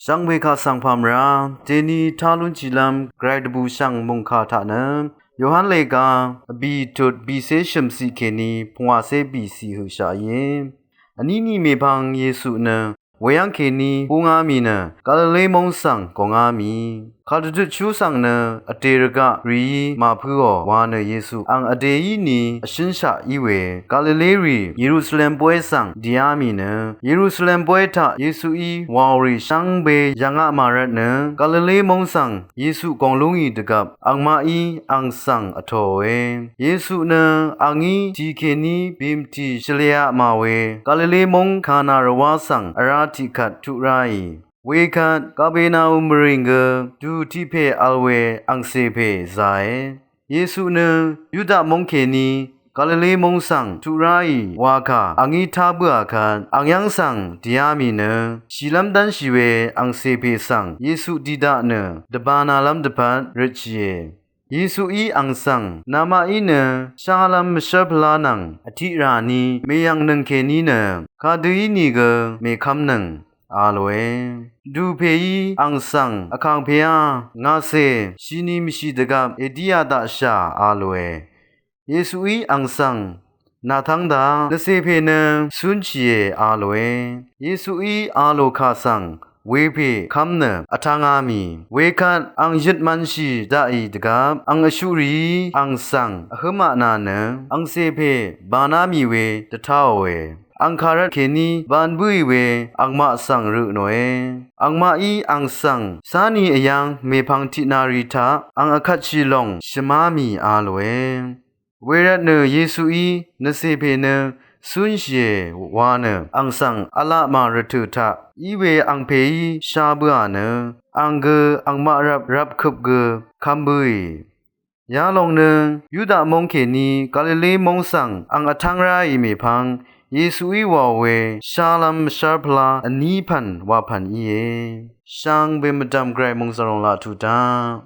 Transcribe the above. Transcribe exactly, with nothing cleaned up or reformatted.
Shvngbe kaq svng pà mvrá deni tá lúnshìlv́m gvray dvbùshv̀ng mòngkà taq nø Yohan lèga vbì tut bìcé shø̀mciq kèní pungwàcé bìciq høqshaq íe. Vní ni mèpvng Yesu nø weyv́ng kèní búngá mì nø Galilé móng svng gòngá mì. Kàdvdøtshú svng nø vdè rvgaq rìí màpǿò wa nø Yesu ang vdèí ni vshǿnshaq í we Galilé rì Yerusalem bóy svng dìá mì nø Yerusalem bóy taq Yesuí wàò rì shvngbe yv̀ngaq mà rvt nø Galilé móng svng Yesu gòng lú ngì dvgvp angmaqí ang svng vtòòe. Yesu nø angí tì kèní bìmtì shvlēaq mà we Galilé móng Kana rvwá svng vrá tiqkvt tuq ráì. Wekvt Kapernaum mvrìng gø dù tiq pè vl we angcè pè zàe. Yesu nø Yuda móng kèní Galilé móng svng tuq ráì wakà angí tá bǿà kvt ang yv́ng svng dìá mì nø shìlv́m dv́nshì we angcè pè svng Yesu di daq nø dvbānālv́m dvpvt røtshìe. Yesuí ang svng namaqí nø shálv́m mvshv́rpvlá nvng vtiqrà ni mèyv̀ngnøng kèní nø kadø ínìgø mèkv́mnøng a lòe. Dù pèí ang svng vkàngpèá ngàcè shini mvshì dvgvp èdíā daqshà a lòe. Yesuí ang svng nàtv́ng daq nvcè pè nø cúnshìe a lòe. Yesuí a lò kà svng wepè kv́m nø vtv́ngá mì. Wekvt ang yøt mv̄nshì daqì dvgvp ang vshuq rìí ang svng vhǿmaq nà nø angcè pè bàná mì we dvtáòe. Ang kàrvt kèní bān bǿì we angmaq svng rø nòe. Angmaqí ang svng cáni vyv̄ng mèpvng tiqnarì taq ang vkvtshì lòng shvmá mì a lòe. Wervtnø Yesuí nvcè pè nø cúnshìe wa nø ang svng vlapmà rvtø̀ taq í we angpèí shá bǿà nø ang gø angmaq rvp rvpkøp gø kv́m bǿì. Yalòng nø Yuda móng kèní Galilé móng svng ang vtv́ng ráì mèpvng Yesuí wàò we shálv́m mvshv́rpvlá vní pv̀n wapv̀n íe. Shvngbe mvdv̀m gvray mòngzv̀ng lòng laq tuq daq.